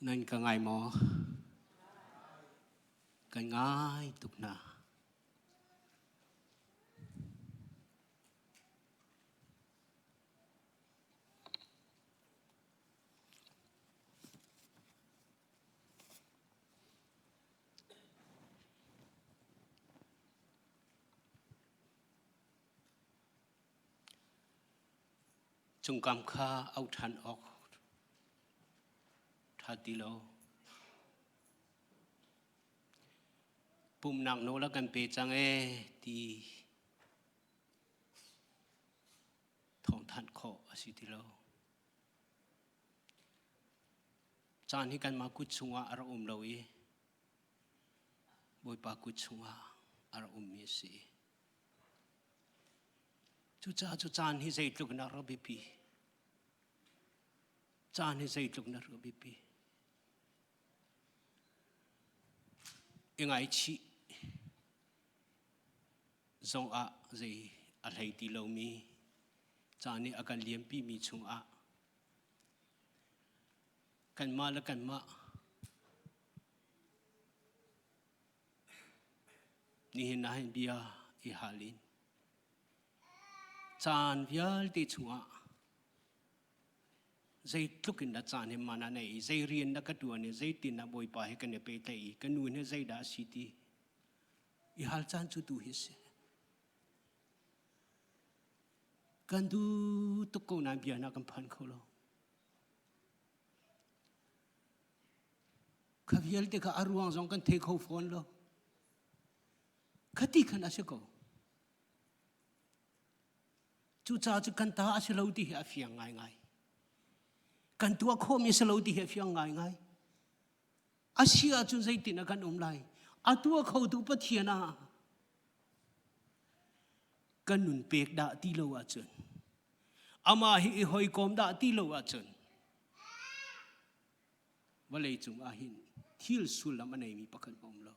Nan ka ngai maw? Kan ngai tuk hna. Cungkam kha auh ṭhan awk ṭha ti lo. Pumhnak nawl a kan pe cang ee ti thawngthanh khawh a si ti lo. Caan hi kanmah kut chungah a rak um lo i Bawipa kut chungah a rak ummi a si. Cucaah cu caan hi zeitluk in a rak biapi. Caan hi zeitluk in a rak biapi. I ngaichih zong ah zei a hlei ti lomi caan nih a kan liampimi chungah kanmah le kanmah Nihin ah hin bia i hal in caan vialte chungah zeitluk in dah caan hi man a nei i zei rian dah ka ṭuan i zeitin dah Bawipa he kan i pehtlaih i ka nu he zeidah a si ti i hal caan cu tu hi a si. Kan duh tuk ko nain bia hna kan phan kho lo. Kha vialte kha a ruang zong kan thei kho fawn lo. Khati khan a si ko. Cucaah cu kan ta a si lo ti hi a fiang ngaingai. Kan tuah khawhmi a si lo ti hi a fiang ngaingai. A si ahcun zeitin a kan um lai? A tuah khotu Pathian ah kan nun pek dah ti lo ahcun amah hi i hawikom dah ti lo ahcun vawlei cung ah hin thil sullam a neimi pakhat a um lo.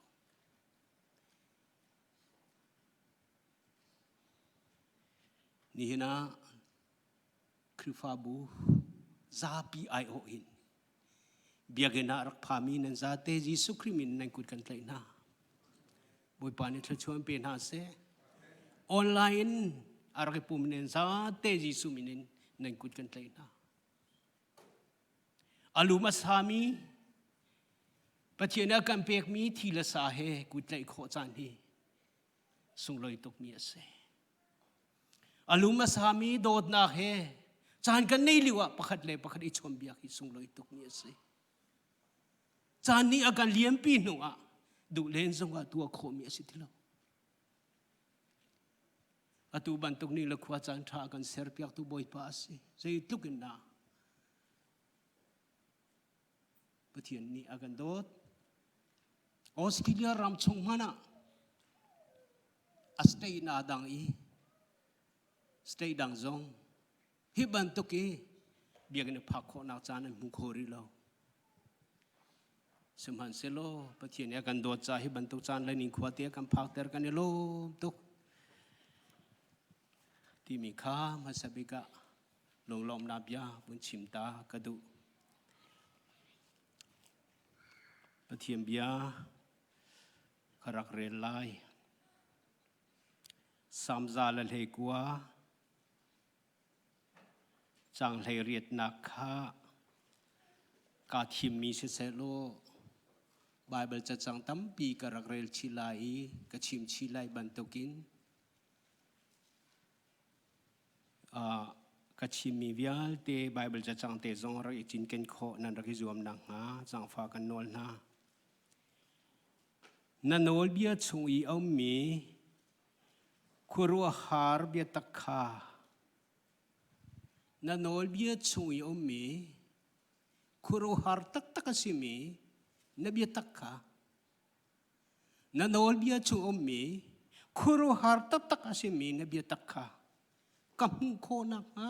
Nihin ah Khrihfabu zapi aiawh in biakinn ah rak phami nan zate Jesuh Khrih min nan kut kan tlaih hna. Bawipa nih thluachuah pe hna seh. Online a rak i pum nan zate Jesuh min in nan kut kan tlaih hna. A lum a sami Pathian a kan pekmi thi le sa he kut tlaih khawh caan hi sunglawi tukmi a si. A lum a sami dawtnak he caan kan nei lio ah pakhat le pakhat i chawnbiak hi sunglawi tukmi a si. Caan nih a kan liampi hnu ah duh len zongah tuah khawhmi a si ti lo. Atu bantuk ni le khua caan ṭha kan serpiaktu Bawipa a si. Zeitluk in dah Pathian nih a kan dawt. Australia ram chung hmanh ah a state na dang i state dang zong hi bantuk i biakinn phak khawhnak caan an hmu kho rih lo. Sihmanhsehlaw Pathian nih a kan dawt caah hi bantuk caan le nikhua te a kan phakter kan i lawm tuk timi kha hmasa bik ah lunglawmhnak bia vun chim ta ka duh. Pathian bia ka rak rel lai. Samza le hleikua Caang hleiriatnak kha kaa thimmi sisehlaw Baibal cacang tampi ka rak rel chih lai i ka chim chih lai bantukin ka chimmi vialte Baibal cacang te zong rak i cinken khawh nan rak i zuam nakhnga zaangfah kan nawl hna. Na nawlbia chung i a ummi Khuaruahhar biatak kha na nawlbia chung i a ummi khuaruahhar taktak a simi na biatak kha na nawlbia chung a ummi khuaruahhar taktak a simi na biatak kha ka hmuh khawh nakhnga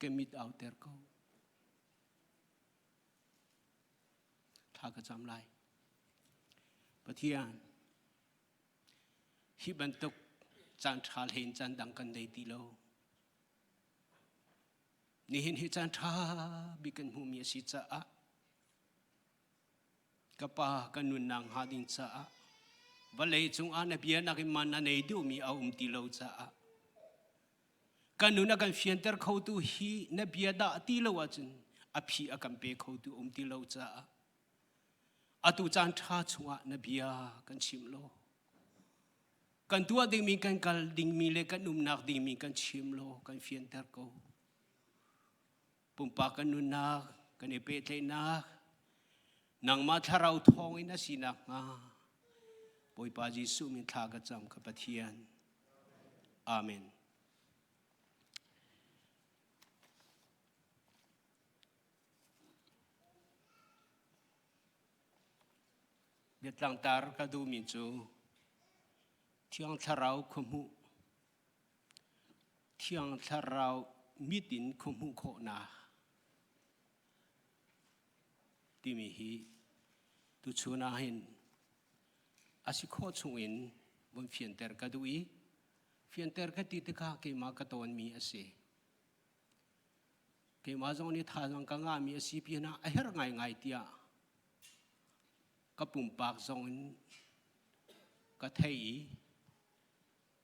ka mit auter ko. Thla ka cam lai. Pathian, Hi bantuk caan ṭha hlei in caan dang kan nei ti lo. Nihin hi caan ṭha bik kan hmuhmi a si caah. Ka pa kan nunnak hnga ding caah vawlei cungah na bia nakin man a nei deuhmi a um ti lo caah kan nun a kan fianter khotu hi na bia dah ti lo ahcun a phi a kan pe khotu um ti lo caah atu caan ṭha chungah na bia kan chim law kan tuah dingmi kan kal dingmi le kan umnak dingmi kan chim law kan fianter ko. Pumpak kan nunnak, kan i pehtlaihnak, nangmah thlarau thawng in a si nakhnga Bawipa Jesuh min thla ka cam ka Pathian. Amen. Biatlangtar ka duhmi cu Thiang Thlarau khuahmuh Thiang Thlarau mit in khuahmuh khawhnak timi hi tuchun ah hin a si khawh chungin vun fianter ka duh i fianter ka ti tikah keimah ka tawnmi a si. Keimah zong nih thazaang ka ngahmi a si pinah a herh ngaingai tiah ka pumpak zong in ka thei i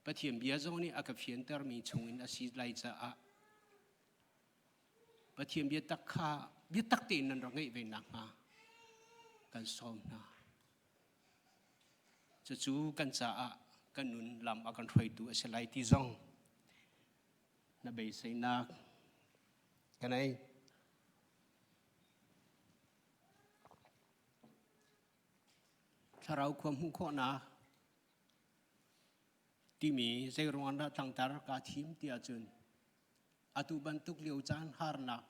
Pathian bia zong nih a ka fiantermi chungin a si lai caah Pathian biatak kha biatak tein nan rak ngeih ve nakhnga kan sawm hna. Cucu kan caah kan nun lam a kan hruaitu a si lai ti zong na beiseinak ka nei. Thlarau khua hmuh khawhnak timi zei ruang dah tlangtar kaa thim ti ahcun atu bantuk lio caan harnak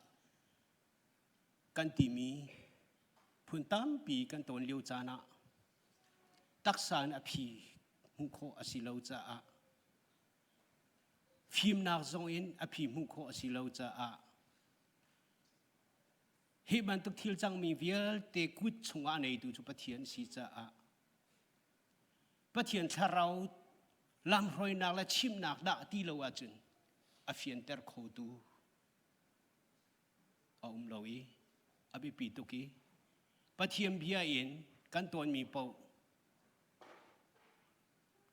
kan timi phun tampi kan tawn lio caan ah taksa in a phi hmuh khawh a si lo caah fimnak zong in a phi hmuh khawh a si lo caah hi bantuk thil cangmi vialte kut chungah a neitu cu Pathian si caah Pathian thlarau lamhruainak le chimnak dah ti lo ahcun a fianter khotu a um lo i a biapi tuk i Pathian bia in kan tawnmi paoh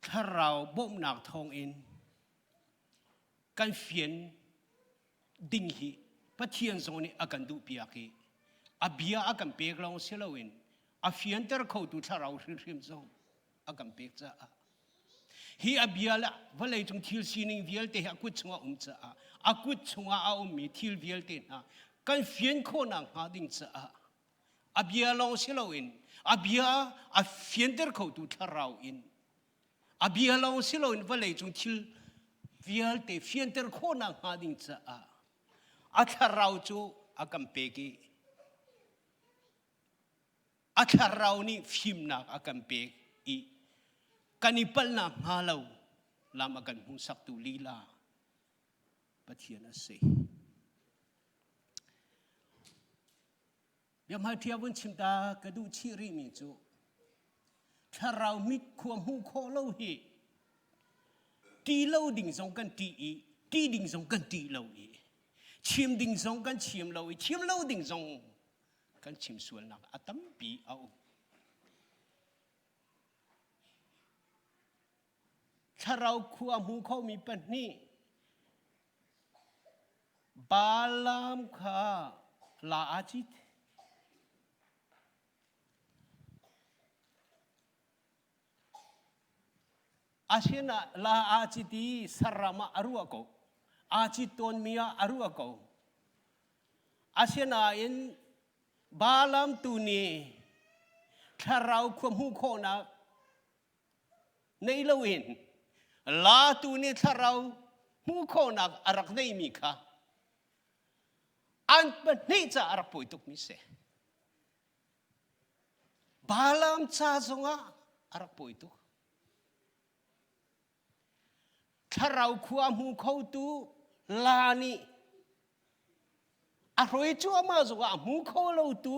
thlarau bawmhnak thawngin kan fian ding hi Pathian zong nih a kan duhpiak i a bia a kan pek lawng si loin a fianter khotu thlarau hrimhrim zong a kan pek caah hi a bia le vawlei cung thil sining vialte hi a kut chungah um caah a kut chungah a ummi thil vialte hna kan fian khawhnak hnga ding caah a bia lawng si loin a bia a fianter khotu thlarau in a bia lawng si loin vawlei cung thil vialte fianter khawhnak hnga ding caah a thlarau cu a kan pek i a thlarau nih fimnak a kan pek i kan i palhnak hnga lo lam a kan hmuhsaktu lila Pathian a si. Biahmalṭhia vun chim ta ka duh chih rihmi cu thlarau mit khua hmuh khawh lo hi ṭi lo ding zong kan ṭih i ṭih ding zong kan ṭih lo i chim ding zong kan chim lo i chim lo ding zong kan chim sualnak a tampi a um. Thlarau khua hmu khomi pahnih Balaam kha la aa cit. Asinah la aa cit i saram ah a ruah ko. Aa cit tawnmi ah a ruah ko. Asinain Balaam tu nih thlarau khua hmuh khawhnak nei loin latu nih thlarau hmuh khawhnak a rak neimi kha an pahnih ca a rak pawi tukmi si. Balaam ca zongah a rak pawi tuk. Thlarau khua hmu khotu la nih a hruai cuahmah zongah a hmu kho lotu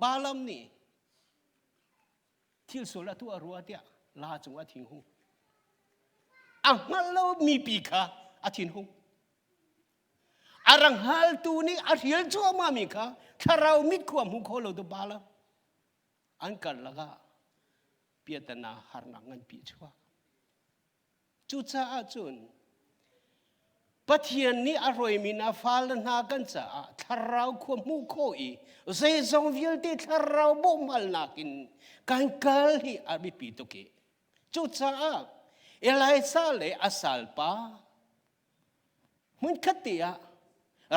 Balaam nih thil sual a tuah rua tiah la cung a thinhung. A hngalh lo mipi kha a thinhung. A rang haltu nih a hrial cuahmah mi kha thlarau mit khua hmu kho lo tu Balaam. An karlak ah piatana harnak nganpi chuak. Cucaah cun Pathian nih a hruaimi na fale hna kan caah thlarau khua hmuh khawh i zeizong vialte thlarau bawmhalnak in kan kal hi a biapi tuk i cucaah Elijah le a salpa hmunkhat te ah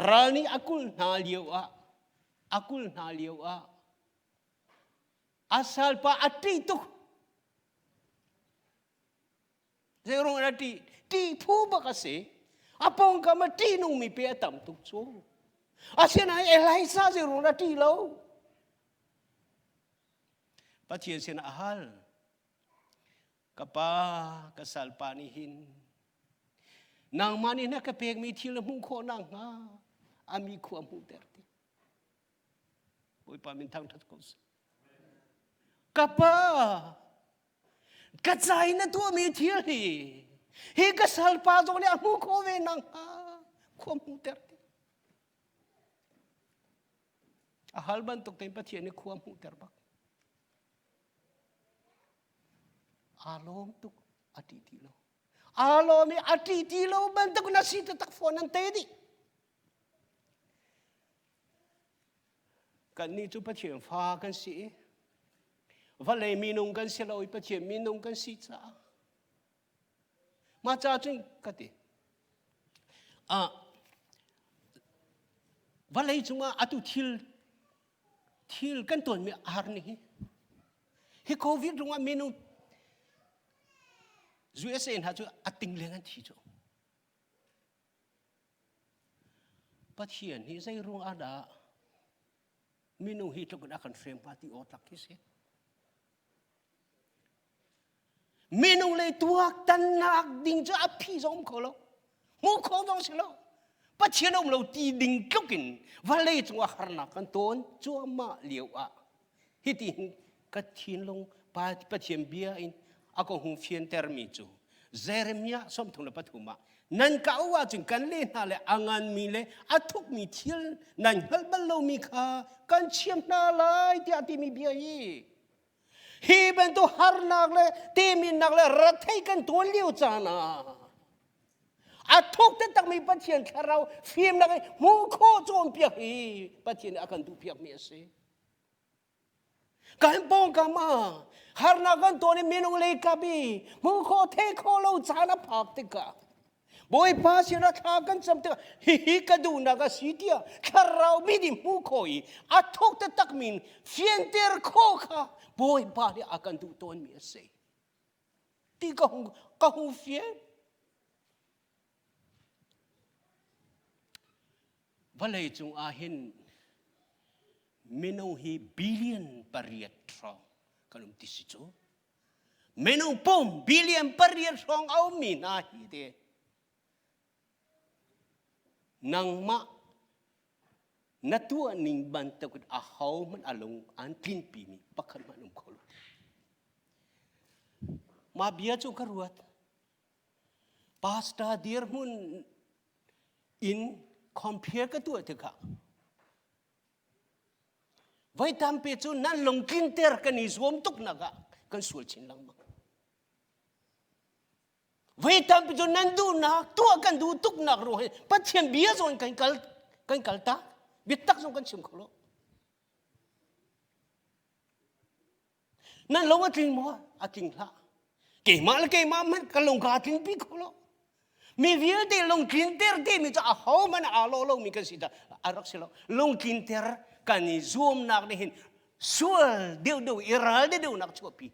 ral nih a kulh hna lio ah a kulh hna lio ah a salpa a ṭih tuk Zeirung in a ṭih? Ṭih phu bak a si. A pawngkam a ṭihnungmi pe a tam tuk cu. Asinain Elijah zeirung a ṭih lo. Pathian sin a hal. Ka pa, ka salpa nih hin nangmah nih na ka pekmi thil na hmuh khawh nakhnga a mi khua hmuhter ti. Bawipa min thangṭhat ko seh. Ka pa, ka cai na tuahmi thil hi hi ka salpa zong nih a hmuh khawh ve nakhnga khua hmuhter ti. A hal bantuk tein Pathian nih khua hmuhter bak. Aa lawm tuk, a ṭih ti lo. Aa lawm i a ṭih ti lo bantuk na si taktak fawn an te dih. Kannih cu Pathian fa kan si i vawlei minung kan si lo i Pathian minung kan si caah mah ca cun ka ti. Ah, vawlei cungah atu thil thil kan tuanmi a har ning hi hi COVID rungah minung USA hna cu a ting leng an thi cu. Pathian hi zei ruang ah dah minung hi tluk in a kan hrem hnga ti aw tlak khi si. Minung lei tuaktannak ding cu a phi zong um kho lo. Hmu kho zong si lo. Pathian um lo ti ding tluk in vawlei cungah harnak kan tawn cuahmah lio ah hiti hin ka thinlung Pathian bia in a ka hung fiantermi cu Jeremiah 33 ah nan ka auh ahcun kan leh hna le a nganmi le a thukmi thil nan hngalh bal lomi kha kan chiam hna lai tiah timi bia hi hi bantuk harnak le teminnak le rethei kan tuan lio caan ah a thuk taktakmi Pathian thlarau fimnak i hmuh khawh cawnpiak hi Pathian nih a kan duhpiakmi a si. Kan pawngkam ah harnak kan tawn i minung lei kap i hmuh khawh theih khawh lo caan a phak tikah Bawipa sinah thla kan cam tikah hihi ka duhnak a si tiah thlarau mi nih hmuh khawh i a thuk taktak min fianter khawh kha Bawipa nih a kan duh tawnmi a si ti ka hung ka hung fian Vawlei cung ah hin minung hi billion pariat hrawng kan um ti si cu. Minung pum billion pariat hrawng a ummi hna hi te nangmah na tuah ning bantuk in aho hmanh a lung an tlinpi mi pakhat hmanh um kho lo. Mah bia cu ka ruat. Pastor dirhmun in compare ka tuah tikah voi tampi cu nan lungtlinter kan i zuam tuk nak ah kan sual chin lengmang. Voi tampi cu nan duhnak tuah kan duh tuk nak ruang hi Pathian bia zong kan kal kan kal tak biatak zong kan chim kho lo. Nan lung a tling maw? A tling hlah. Keimah le keimah hmanh ka lung kaa tling pi kho lo. Mi vialte lungtlinter timi cu aho hmanh aa lawh lomi kan si dah a rak si lo. Lungtlinter kan i zuamnak nih hin sual deuhdeuh i ral deuhdeuhnak chuahpi.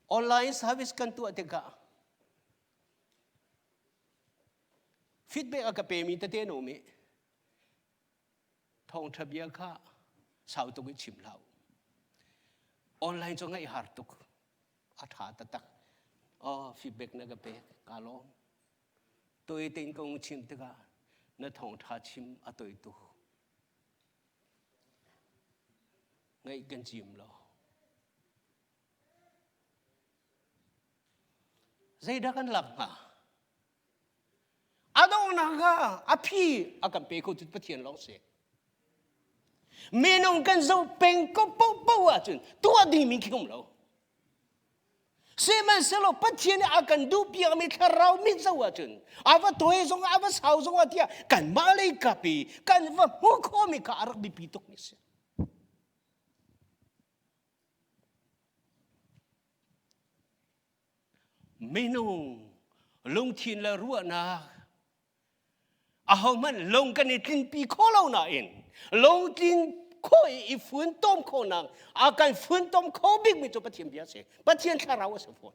Online service kan tuah tikah feedback a ka pemi tete an um i thawngṭha bia kha sau tuk in chim hlah u. Online cu ngaih har tuk. A ṭha taktak. Oh, feedback na ka pek. Ka lawm. Toi tein ka ung chim tikah na thawngṭha chim a toi tuk. Ngaih kan cim lo. Zeidah kan lak hnga? A donghnak. langhnak kha a phi a kan pe kho tu Pathian lawng si. Minung kan zoh peng ko paohpaoh ahcun tuah dingmi khi um lo. Sihmanhsehlaw Pathian nih a kan duhpiakmi thlarau mit zoh ahcun a va tawi zong a va sau zong ah tiah kanmah lei kap i kan va hmuh khawhmi kha a rak biapi tukmi a si. Minung lungthin le ruahnak ahohmanh lung kan i tlinpi kho lo nain lungtlin khawh i i funtom khawhnak a kan funtom kho bikmi cu Pathian bia a si. Pathian thlarau a si fawn.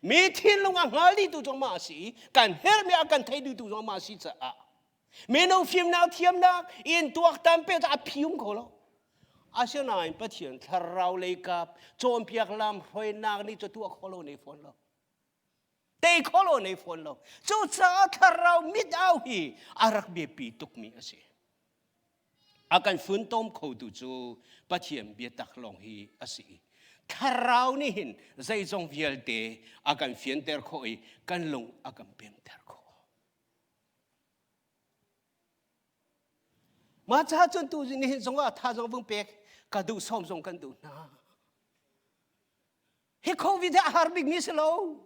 Mi thinlung a hngal dihtu cu amah a si i kan herhmi a kan thei dihtu cu amah a si caah minung fimnak thiamnak in tuaktan pe cu a phi um kho lo. Asinain Pathian thlarau lei kap cawnpiak lam hruainak nih cu tuah kho lo nei fawn lo. Tei kho lo nei fawn lo. Cucaah thlarau mit au hi a rak biapi tukmi a si. A kan funtom khotu cu Pathian biatak lawng hi a si. Thlarau nih hin zeizong vialte a kan fianter khawh i kan lung a kan pemter khawh. Mah caah cun tu nihin zongah thazaang vung pek ka duh sawm zong kan duh hna. Hi COVID hi a har bikmi si lo.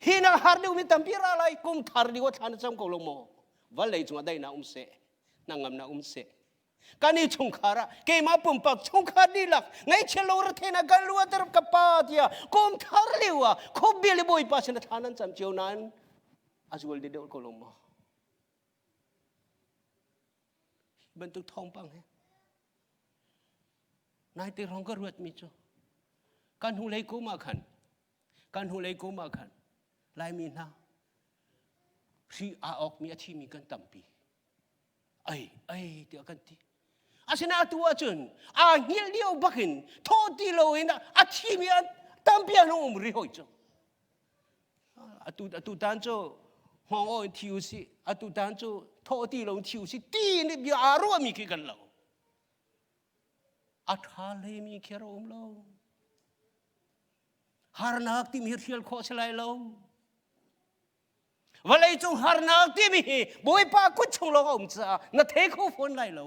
Hi nak har deuhmi tampi ra lai kum thar lio thla na cam ko lo maw? Vawlei cungah daihnak um seh, hnangamnak um seh. Kan i chungkhar ah keimah pumpak chungkhar dihlak ngaihchia lo rathena kan luater ka pa tiah kum thar lio ah khuapi le bawipa sin thla nan cam cio nain a zual deuh ko lo maw? Bantuk thawngpang he naite hrawng ka ruatmi cu kan hnulei kum ah khan kan hnulei kum ah khan Laimi hna hri aa awkmi a thimi kan tampi ai ai tiah kan ti asinain atu ahcun aa hngilh lio bakin thaw ti loin a thimi tampi an um rih hoi cu atu atu tan cu hngawng aw in thi usih atu tan cu thaw ti lo in thi usih ti nih bia aa ruahmi khi kan lo a ṭha hleimi khi a um lo harnak timi hi hrial khawh si lai lo vawlei cung harnak timi hi bawipa kut chung lawng a um caah na thei kho fawn lai lo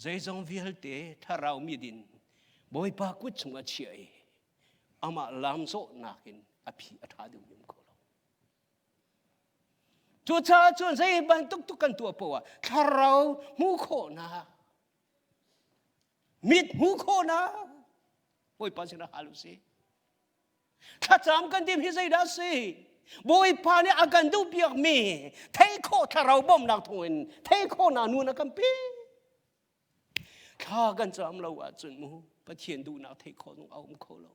Zeizong vialte thlarau mi din Bawipa kut chungah chiah i amah lam zawhnak in a phi a ṭha deuh kho lo. Cucaah cun zei bantuk tuk kan tuah poah thlarau hmuh khawhnak mit hmuh khawhnak Bawipa sinah hal u sih. Thlacam kan tim hi zeidah a si? Bawipa nih a kan duhpiakmi theih khawh thlarau bawmhnak thawngin theih khawhnak nun a kan pek. Thla kan cam lo ahcun mu Pathian duhnak theih khawh zong a um kho lo.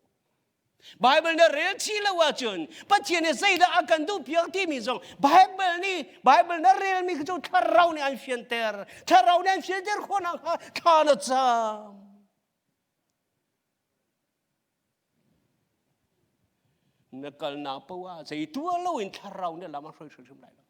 Bible na rel chih lo ahcun Pathian nih zeidah a kan duhpiak timi zong Bible nih Bible na relmi cu thlarau nih an fianter. Thlarau nih an fianter khawh nakhnga thla na cam. Na kalnak paoh ah zei tuah loin thlarau nih lam a hruai hrimhrim lai lo.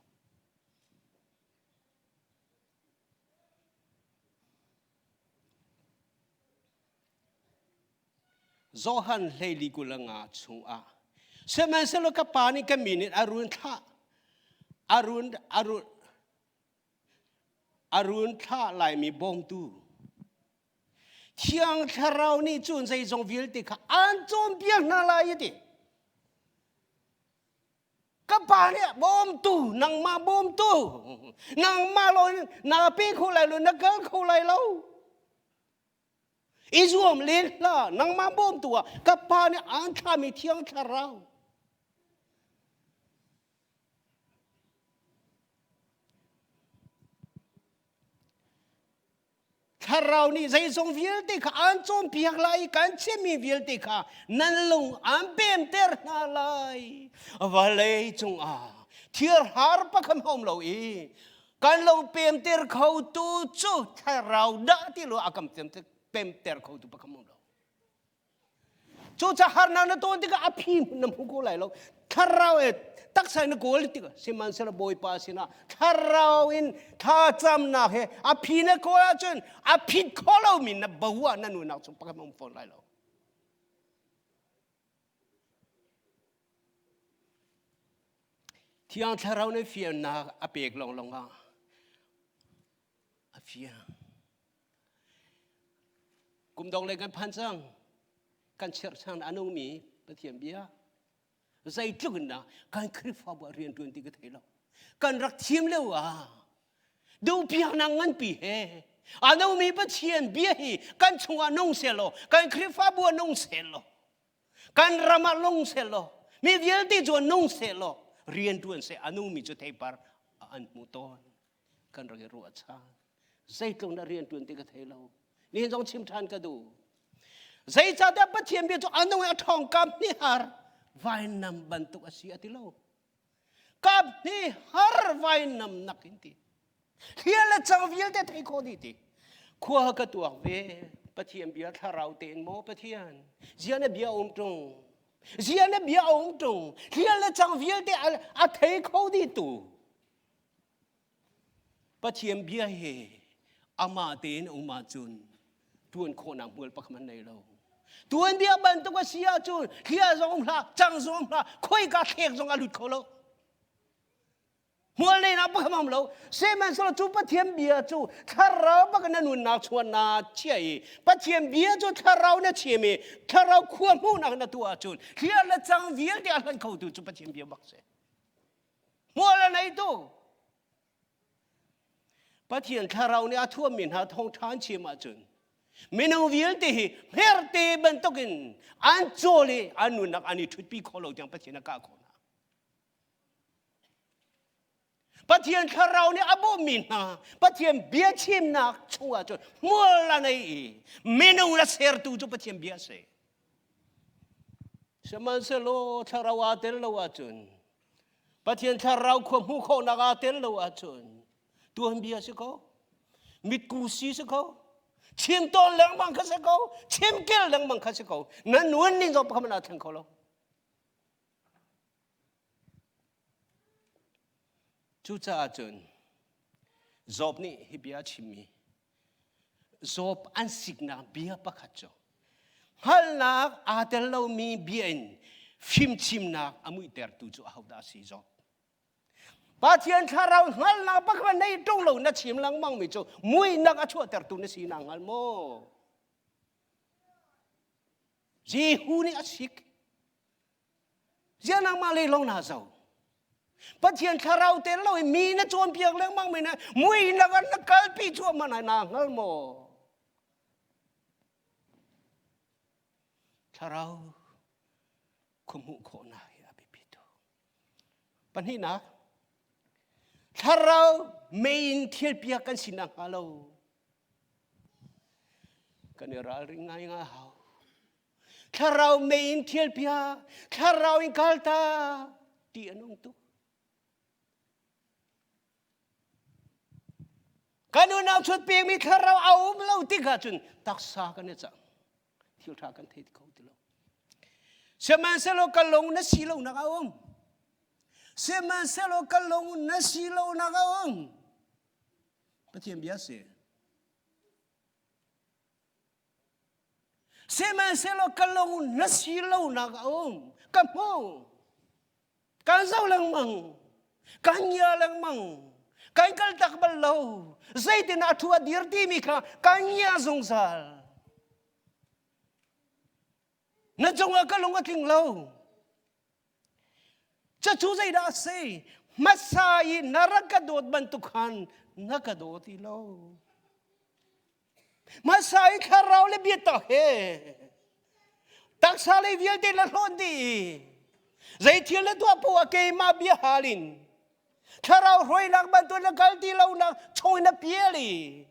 Johan hleili 25 chungah sihmanhsehlaw ka pa nih ka min in a run thlah a run a run a run thlah laimi bawmtu Thiang Thlarau nih cun zeizong vialte kha aan cawnpiak hna lai a ti. Ka pa nih bawmtu, nangmah bawmtu, nangmah lo naa pe kho lai lo, na kal kho lai lo. I zuam len hlah, nangmah bawmtu ah ka pa nih aan thlahmi Thiang Thlarau. Thlarau nih zeizong vialte kha aan cawnpiak lai i kan chimmi vialte kha nan lung aan pemter hna lai. Vawlei cungah thirhar pakhat a um lo i kan lung pemter khotu cu thlarau dah ti lo a kan pemter khotu pakhat um lo. Cucaah harnak na ton tikah a phi hmun na hmu ko lai lo. Thlarau e taksa in na kawl tikah sihmanhsehlaw Bawipa sinah thlarau in thlacamnak he a phi na kawl ahcun a phit kho lomi na bo ah na nunak chung pakhat um fawn lai lo. Thiang Thlarau nih fiannak a pek lawnglawng ah a fiang. Kum dong le kan phan cang. Kan cherhchan a nungmi Pathian bia. Zeitluk in dah kan Khrihfabu ah rian ṭuan ti ka thei lo. Kan rak thim lio ah duhpiaknak nganpi he a nungmi Pathian bia hi kan chungah nung seh law, kan Khrihfabu ah nung seh law, kan ram ah nung seh law, mi vialte cu nung seh law, rian ṭuan seh a nungmi cu theipar an hmu tawn. Kan rak i ruahchan. Zeitluk na rian ṭuan ti ka thei lo. Nihin zong chim ṭhan ka duh. Zeicahtiah Pathian bia cu a nung i a ṭhawng kam hnih har vainam bantuk a si a ti lo. Kap hnih har vainam nak in ti. Hlial le cang vialte thei khawh dih ti. Khua ka tuak ve. Pathian bia thlarau tein maw Pathian. Zia na bia um ṭung. Zia na bia um ṭung. Hlial le cang vialte a thei kho dih tu. Pathian bia hi amah tein a um ahcun ṭuan khawhnak hmual pakhat hmanh nei lo. Tuanbia bantuk a si ahcun hlia zong um hlah, cang zong um hlah, khoika thlek zong a lut kho lo. Hmual neinak pakhat um lo. Sihmanhsehlaw cu Pathian bia cu thlarau bak na nunnak chuan na chia i Pathian bia cu thlarau na chim i thlarau khua hmuhnak na tuah ahcun hlia le cang vialte a hlan khotu cu Pathian bia bak si. Hmual a neitu Pathian thlarau nih a thuammi hna thawngṭha an chim ahcun minung vialte hi hmerte bantukin an cawl i an nunnak an i ṭhutpi khawh lo tiang Pathian a kah khawh hna. Pathian thlarau nih a bawmmi hna Pathian bia chimnak chungah cun hmual a nei i minung le sertu cu Pathian bia a si. Sihmanhsehlaw thlarau aa tel lo ahcun Pathian thlarau khua hmuh khawhnak aa tel lo ahcun tuanbia si ko, mitku si si ko, chim tawn lengmang kha si ko, chim kel lengmang kha si ko, na nun ning zong pakhat aa thleng kho lo. Cucaah cun Job nih hi bia a chimmi Job an siknak bia pakhat cu hngalhnak aa tel lomi bia in fimchimnak a muihtertu cu ahodah a si Job? Pathian thlarau hngalhnak pakhat nei ṭung lo na chim lengmang mi cu muihnak a chuahtertu na si na hngal maw? Jehu nih a sik. Ziah nangmah lei lawng naa zo? Pathian thlarau tel lo in mi na cawnpiak lengmang mi na mui na kan na kalpi cuahmah na naa hngal maw? Thlarau khuahmuh khawhnak hi a biapi tuk. Pahnihnak, thlarau mei in thilpiak kan si nakhnga lo kan i ralring ngai ngai hau. Thlarau mei in thialpiak, thlarau in kalta ti a nung tuk. Kan unau chut pekmi thlarau a um lo tikah cun taksa kan i cang. Thil ṭha kan thei kho ti lo. Sihmanhsehlaw ka lung na si lonak a um. Sihmanhsehlaw ka lung na si lonak a um. Pathian bia si. Sihmanhsehlaw ka lung na si lonak a um. Ka hmu. Kan zoh lengmang. Kan ngia lengmang. Kan kal tak bal lo. Zeitin a thu a dir timi kha kan ngia zungzal. Na cungah ka lung a tling lo. Cucu zeidah a si? Hmasa i na rak ka dawt bantuk khan na ka daw ti lo. Hmasa i thlarau le biatak he taksa lei vialte na hlawn dih i zei thil na tuah poah keimah bia hal in thlarau hruainak bantuk na kal ti lonak chung in na pial i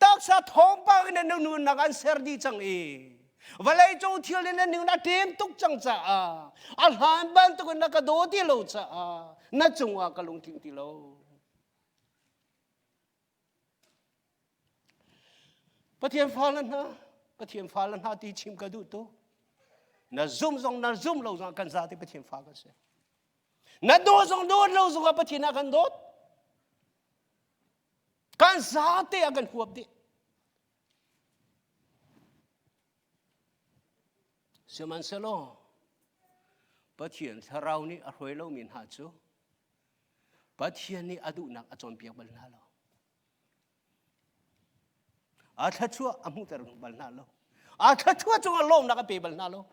taksa thawngpang in na nunnak an ser dih cang i vawlei cung thil in na nun a ṭem tuk cang caah a hlan bantuk in na ka daw ti lo caah na cungah ka lungtling ti lo. Pathian fale hna, Pathian fale hna ti chim ka duh tuk. Na zum zong na zum lo zong kan zate Pathian fa kan si. Na dawt zong dawt lo zong ah Pathian a kan dawt. Kan zate a kan huap dih. Sihmanhsehlaw Pathian thlarau nih a hruai lomi hna cu. Pathian nih a duhnak a cawnpiak bal hna lo. A thluachuah a hmuhter bal hna lo. A thluachuah cungah lawmnak a pe bal hna lo.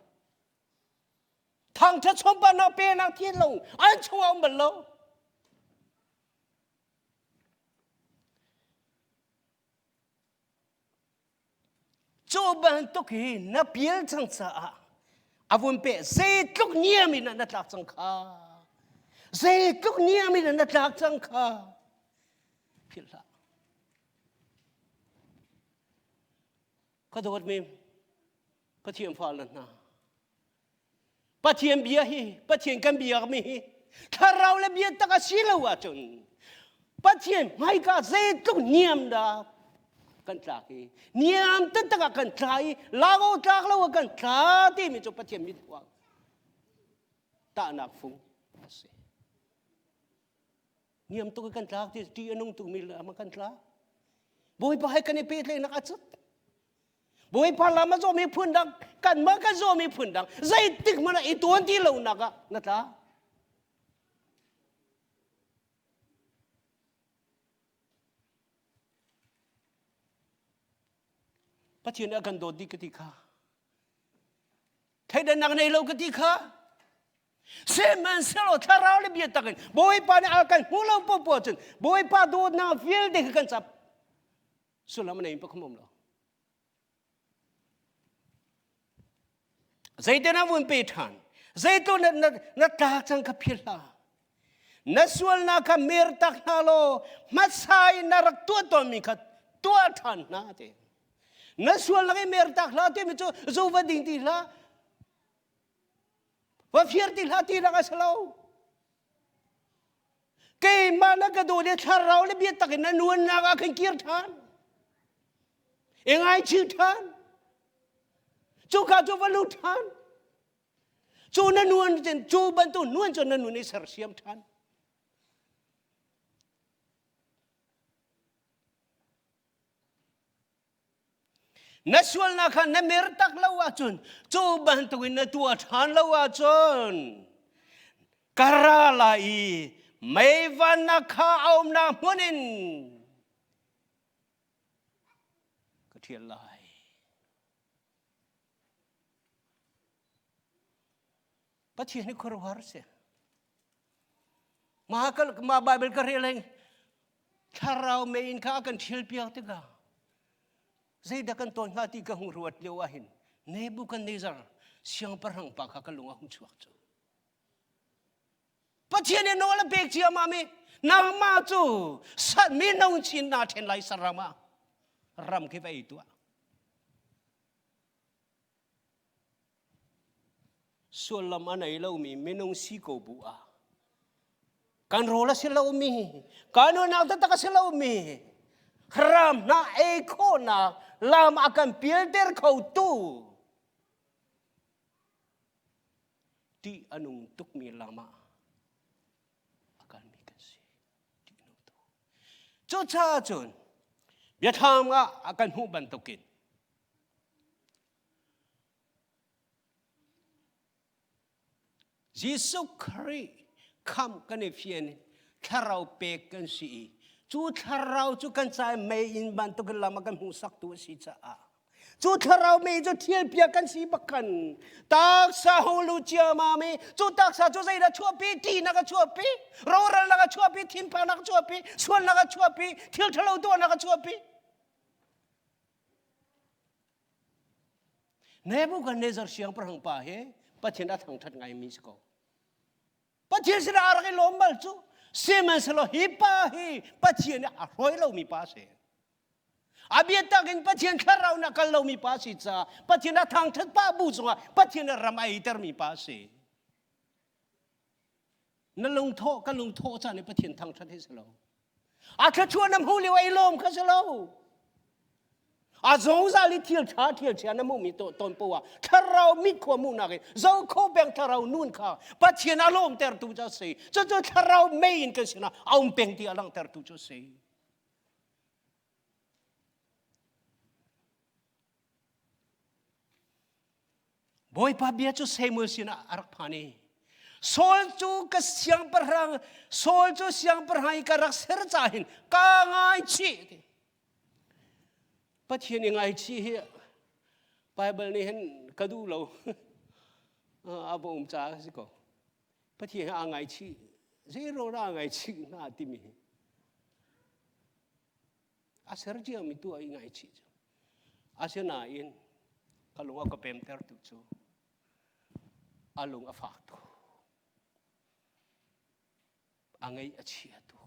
Thangṭhat sunparnak penak thinlung an chungah um bal lo. Cu bantuk hi na pial cang caah a vun peh zeitluk niam in na tlak cang kha. Zeitluk niam in na tlak cang kha. Philh hlah. Ka dawtmi Pathian fale hna Pathian bia hi Pathian kan biakmi hi thlarau le bia tak a si lo ahcun Pathian hmaika zeitluk niam dah kan tlak i niam taktak ah kan tla i lak tlak lo ah kan tla timi cu Pathian mit huang tahnak fung a si. Niam tuk kan tlak ti ṭih a nung tukmi lam ah kan tla. Bawipa he kan i pehtlaihnak a cut. Bawipa lam a zawmi phun dang, kanmah kan zawmi phun dang, zeitik hmanh ah i tuan ti lonak ah na tla. Pathian nih a kan dawt dih ka ti kha. Theidannak nei lo ka ti kha. Sihmanhsehlaw thlarau le biatak in Bawipa nih a kan hmuh lo popoh cun Bawipa dawtnak vialte kha kan cap. Sullam a nei pakhum um lo. Zeitin a vun pe ṭhan? Zeitluk na, na, na tlak cang kha philh hlah. Na sualnak kha mer tak hna law hmasa in na rak tuah tawnmi kha tuah ṭhan hna ti. Na sualnak i mer tak hlah timi cu zu va ding ti hlah. Va fir ti hlah ti nak a si lo. Keimah na ka dawt i thlarau le biatak in na nuannak ah khan kir ṭhan. I ngaichih ṭhan. Cuka cu va lut ṭhan. Cu na nuan cu bantuk nuan cu na nun i sersiam ṭhan. Na sualnak kha na mer tak lo ahcun cu bantukin na tuah ṭhan lo ahcun ka ra lai i meivannak kha a umnak hmun in ka ṭhial lai. Pathian hi khuaruahhar si. Mah ka mah Bible ka rel hin thlarau mei in kha a kan ṭhial piak tikah zeidah kan tawn hnga ti ka hung ruat lio ahhin Nebuchadnezzar siangpahrang pa kha ka lung a hung chuak cu. Pathian nih nawl a pek ciammam i nangmah cu mino chin naa ṭhen lai saram ah ram khi va ei tuah. Sullam a nei lomi minung si ko bu ah kan rawl a si lomi kan unau taktak a si lomi ram hna ei khawhnak lam a kan pialter khotu ṭih a nung tukmi lam ah a kalmi kan si. Ṭih a nung tuk. Cucaah cun biathlam ah a kan hmuh bantukin Jesuh Khrih khamh kan i fian thlarau pek kan si i cu thlarau cu kan ca mei in bantuk in lam a kan hmuhsaktu a si caah cu thlarau mei cu ṭhialpiak kan si bak khan taksa hung lu ciamam i cu taksa cu zeidah chuahpi ṭihnak a chuahpi rawhralnak a chuahpi thinphannak a chuahpi sualnak a chuahpi thil ṭhalo tuahnak a chuahpi Nebuchadnezzar siangpahrang pa hi Pathian a thangṭhat ngaimi si ko. Pathian sinah a rak i lawm bal cu. Sihmanhsehlaw hi pa hi Pathian nih a hruai lomi pa a si. A biatak in Pathian thlarau in a kal lomi pa a si caah Pathian a thangṭhat pah bu cungah Pathian a ram a eitermi pa a si. Na lungthawh ka lungthawh caan i Pathian thangṭhat hi si lo. A thluachuah na hmuh lio i lawm kha si lo. A zungzal i thil ṭha thil chia na hmuhmi tawn poah thlarau mit khua hmuhnak in zo kho peng thlarau nun kha Pathian a lawmtertu cu a si. Cucu thlarau mei in kan sinah a um peng ti a langhtertu cu a si. Bawipa bia cu Samuel sinah a rak phan i. Saul cu ka siangpahrang Saul cu siangpahrang i ka rak ser ca hin ka ngaichih ti. Pathian i ngaichih hi Bible nih hin ka duh lo. A va um caah a si ko. Pathian hi aa ngaichih. Zero aa ngaichih hna timi hi. A ser ciami tu a i ngaichih cu. Asinain ka lung a ka pemtertu cu a lung a fak tuk. A ngaih a chia tuk.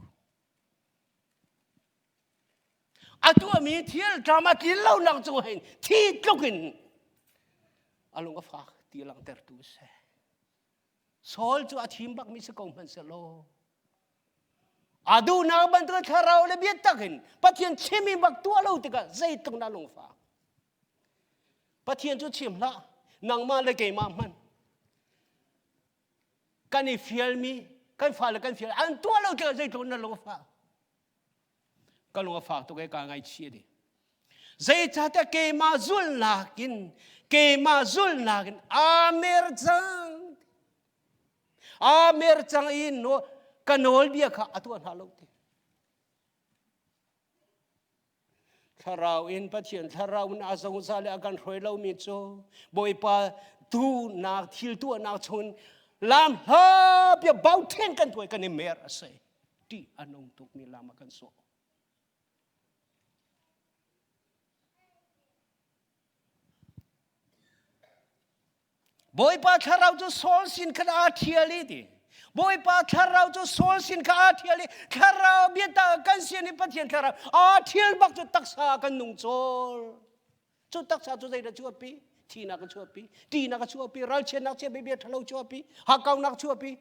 A tuahmi thil tlam a tlin lonak cu hin thi tluk in a lung a fak ti langhtertu a si. Saul cu a thim bakmi si ko hmanh sehlaw a duhnak bantuk thlarau le biatak in Pathian chimmi bak tuah lo tikah zeitluk na lungfak. Pathian cu chim hlah, nangmah le keimah hmanh kan i fialmi kan fale kan fial an tuah lo tikah zeitluk na lung a fak. Ka lung a fak tuk e ka ngaihchih di. Zeicahtiah keimah zulnak in keimah zulnak in aa mer cang. Aa mer cang i ka nawlbia kha a tuah hna lo ti. Thlarau in Pathian thlarau in a zungzal i a kan hruai lomi cu Bawipa duhnak thil tuahnak chungin lam hla bia bauṭhen kan tuah kan i mer a si. Ṭih a nung tukmi lam a kan sawh. Bawipa thlarau cu Saul sin khan aa ṭhial i ti. Bawipa thlarau cu Saul sin kha aa ṭhial i thlarau biata kan sin i Pathian thlarau aa ṭhial bak cu taksa kan nung cawl. Cu taksa cu zeidah chuahpi? Thihnak a chuahpi, ṭihnak a chuahpi, ralchiatnak chuahpi, bia ṭhalo chuahpi, hakkaunak chuahpi.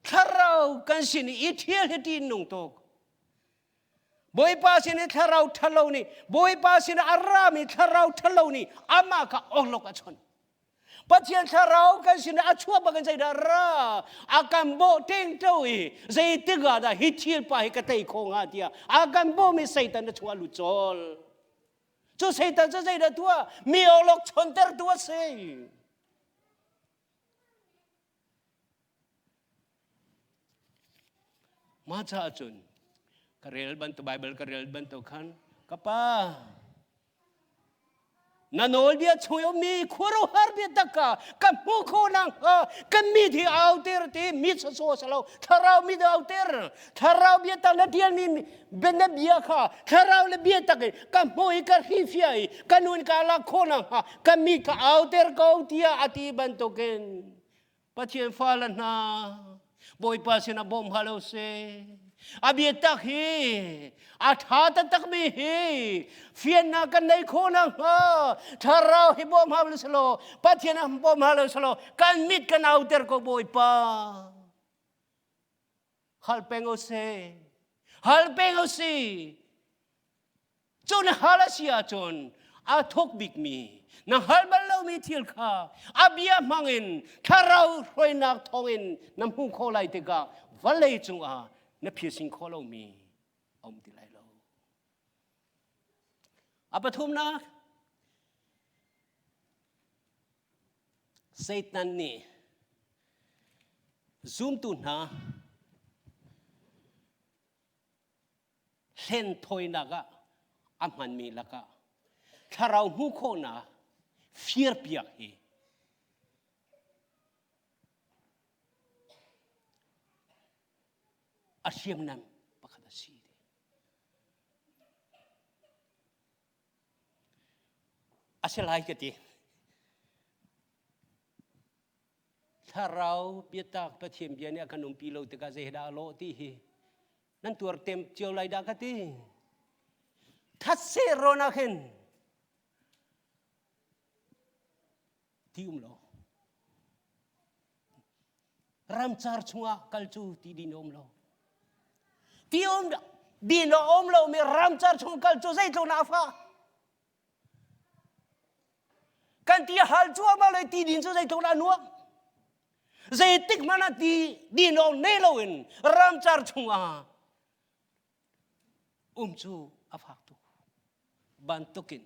Thlarau kan sin i ṭhial hi ṭih nung tuk. Bawipa sin i thlarau ṭhalo nih Bawipa sin a rami thlarau ṭhalo nih amah kha awlok a chawnh. Pathian thlarau kan sin a chuah bak in zeidah ra a kan bawh ṭengṭo i zeitik ah dah hi thil pa hi ka tei kho hnga tiah a kan bawhmi Satan a chuah lut cawl. Cu Satan cu zeidah tuah mi awlok chawntertu a si. Mah caah cun ka rel bantuk Baibal ka rel bantuk khan ka pa na nawlbia chung i ummi khuaruahhar biatak kha ka hmuh khawh nakhnga kan mit hi auter ti mit sawsawh si lo thlarau mit auter thlarau biatak na ṭialmi na bia kha thlarau le biatak in ka hmuh i ka hrifiah i ka nun ka lak khawh nakhnga ka mit kha auter ko tiah a ti bantukin Pathian fale hna Bawipa sinah bawm hal u sih. A biatak hi a ṭha taktakmi hi fiannak kan neih khawh nakhnga thlarau hi bawm hau selaw Pathian ah bawm hau selaw kan mit kan auter ko Bawipa. Hal peng u sih. Hal peng u sih. Cu na hal a si ahcun a thuk bikmi na hngal bal lomi thil kha a bia hmangin thlarau hruainak thawngin na hmuh khawh lai tikah vawlei cungah na phisin khawh lomi a um ti lai lo. A pathumnak Satan nih zumtu hna hlenthawinak ah a hmanmi lakah thlarau hmuh khawhnak firpiak hi a hriamnam pakhat a si. A si lai ka ti. Thlarau biatak Pathian bia nih a kan umpi lo tikah zeidah a lawh ti hi nan tuar tem cio lai dah ka ti. Thatse rawn ah khin ti um lo. Ramcar chungah kal cu ti din um lo. Ti um din a um lo mi ramcar chung kal cu zeitluk na fa. Kan ti hal cuahmah le ti din cu zeitluk dah nuam. Zeitik hmanh ah ti din awk nei loin ramcar chungah um cu a fak tuk. Bantukin.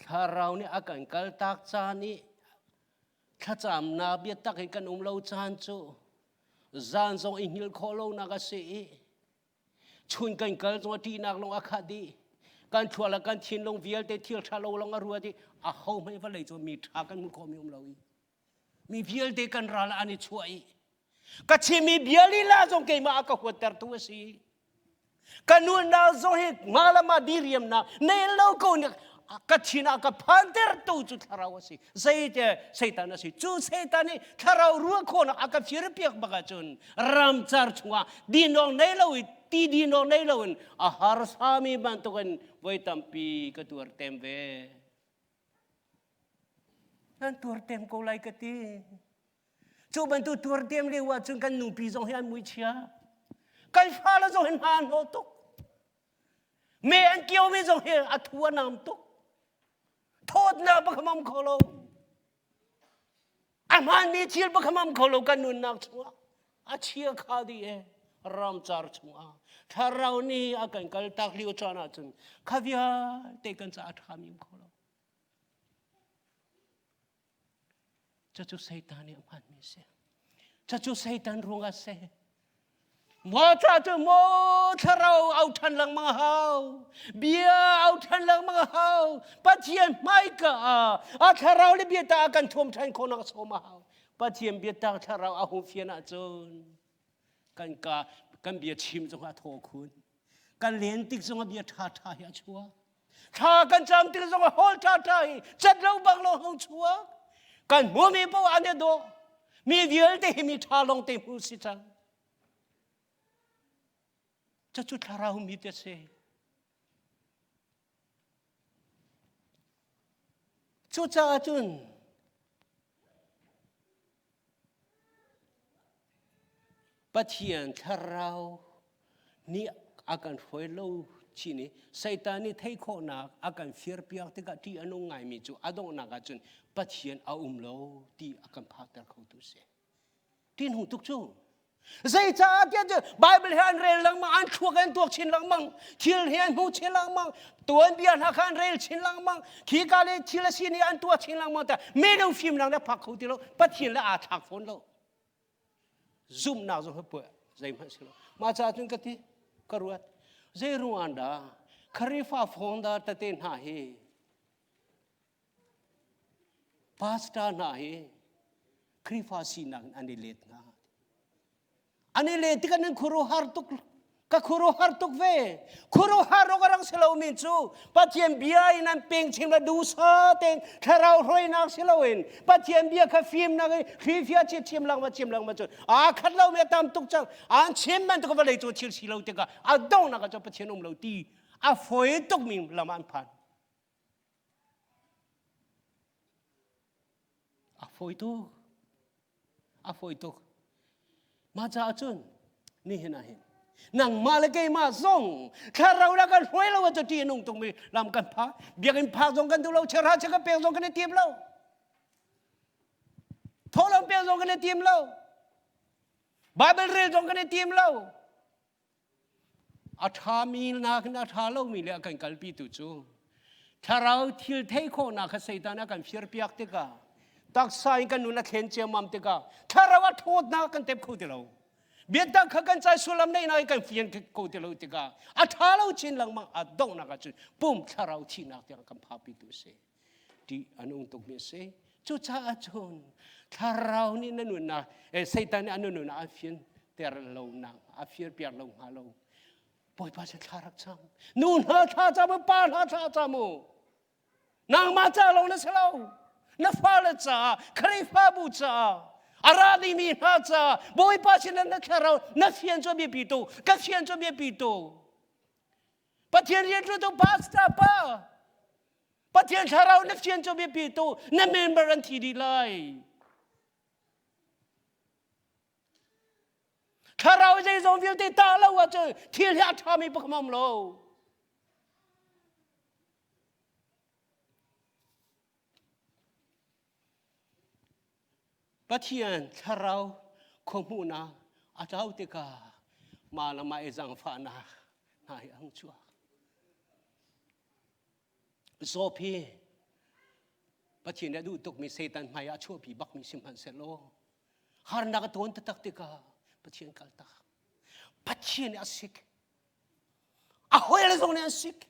Thlarau nih a kan kaltak caan i thlacamnak biatak in kan um lo caan cu zan zong i hngilh khawh lonak a si i chun kan kal zong a ṭihnak lawng a khat dih. Kan thluak le kan thinlung vialte thil ṭha lo lawng a ruat i ahohmanh vawlei cu mi ṭha kan hmuh khawhmi um lo i mi vialte kan ral ah an i chuah i ka chimmi bia lila zong keimah a ka huattertu a si. Ka nunnak zong hi hmalam ah diriamnak nei lo ko nih ka thin ah ka phantertu cu thlarau a si. Zeite Satan a si. Cu Satan nih thlarau ruah khawhnak a ka firpiak bak ahcun ramcar chungah dinawk nei lo i ti dinawk nei loin a harsami bantukin voi tampi ka tuar tem ve. Nan tuar tem ko lai ka ti. Cu bantuk tuartem lio ahcun kan nupi zong hi an muichia. Kan fale zong hi hna an hnawh tuk. Me an kiomi zong hi a thu a nam tuk. Thawtnak bak hamam kho lo. A hmaanmi thil bak hamam kho lo kan nunnak chungah. A chia kha dih e ramcar chungah. Thlarau nih a kan kaltak lio caan ahcun kha vialte kan caah a ṭhami um kho lo. Cucu Satan nih a hmanmi a si. Cucu Satan ruangah a si. Maw ca cu maw thlarau au ṭhan lengmang a hau. Bia au ṭhan lengmang a hau. Pathian hmaika ah a thlarau le biatak a kan thuam ṭhan khawhnak a sawm a hau. Pathian biatak thlarau a hung fian ahcun kan ka kan bia chim zong a thaw khun. Kan len tik zong a bia ṭha ṭha hi a chuak. Thla kan cam tik zong hawl ṭha ṭha i cat lo bak lo hong chuak. Kan hmumi paoh an i dawh. Mi vialte hi mi ṭha lawng te hmu si cang. Cucu thlarau mi te si. Cucaah cun Pathian thlarau nih a kan hruai lo chin i Satan nih theih khawhnak a kan firpiak tikah ṭih a nung ngaimi cu a donghnak ahcun Pathian a um lo ti a kan phakter khotu si. Ṭihnung tuk cu. Zeicaah tiah cu Bible hi an rel lengmang, an thluak an tuak chin lengmang, thil hi an hmu chin lengmang, tuanbia hna kha an rel chin lengmang, khika le thil a si ni an tuah chin lengmang ta minung fimnak le phak kho ti lo, Pathian le aa thlak fawn lo. Zumhnak zong hi puai zeihmanh si lo. Mah caah cun ka ti, ka ruat, zei ruang dah Kharifa founder tete hna hi pastor hna hi Khrihfa sinak in an i let hna. An i let tikah nan khuaruahhar tuk ka khuaruahhar tuk ve. Khuaruahhar awk a rak si lomi cu Pathian bia in an peng chim le duhsa tein thlarau hruainak si loin Pathian bia kha fimnak in hrifia chi chim lengmang chim lengmang cun aa khat lomi a tam tuk cang. An chim bantuk vawlei cu thil si lo tikah a donghnak ah cun Pathian um lo ti a fawi tukmi lam ah an phan. A fawi tuk. A fawi tuk. Mah caah cun nihin ah hin nangmah le keimah zong thlarau la kan hruai lo ahcun ṭih a nung tukmi lam kan phak. Biakinn phak zong kan duh lo, chiahra chia kan pek zong kan i tim lo. Thawhlawm pek zong kan i tim lo. Bible rel zong kan i tim lo. A ṭhami nakin a ṭha lomi le a kan kalpitu cu thlarau thil theih khawhnak kha Satan a kan firpiak tikah taksa in kan nun a thlen ciammam tikah thlarau a ṭhawtnak kan tep kho ti lo. Biatak kha kan cai sullam neihnak in kan fian kho ti lo tikah a ṭha lo chin lengmang a donghnak ahcun pum thlarau thihnak tiang kan phakpitu a si. Ṭih a nung tukmi a si. Cucaah cun thlarau nih na nunnak, eh, Satan nih a nunnak a fianter lo nak, a firpiak lo hnga lo. Bawipa sin thla rak cam. Nu hna thla cam u, pa hna thla cam u. Nangmah ca lawng na si lo. Na fale caah, Khrihfabu caah, a ra dingmi hna caah, Bawipa sin na thlarau na fian cu a biapi tuk. Ka fian cu a biapi tuk. Pathian rianṭuantu pastor pa, Pathian thlarau na fian cu biapi tu na member an thi dih lai. Thlarau zeizong vialte tah lo ahcun thil hi a ṭhami pakhat um lo. Pathian thlarau khuahmuhnak a tlau tikah mah le mah i zaangfahnak hna hi a hung chuak. Job hi. Pathian nih a duh tukmi Satan hmai ah chuahpi bakmi si hmanhsehlaw harnak a tawn taktak tikah Pathian kaltak. Pathian nih a sik. A hawile zong nih an sik.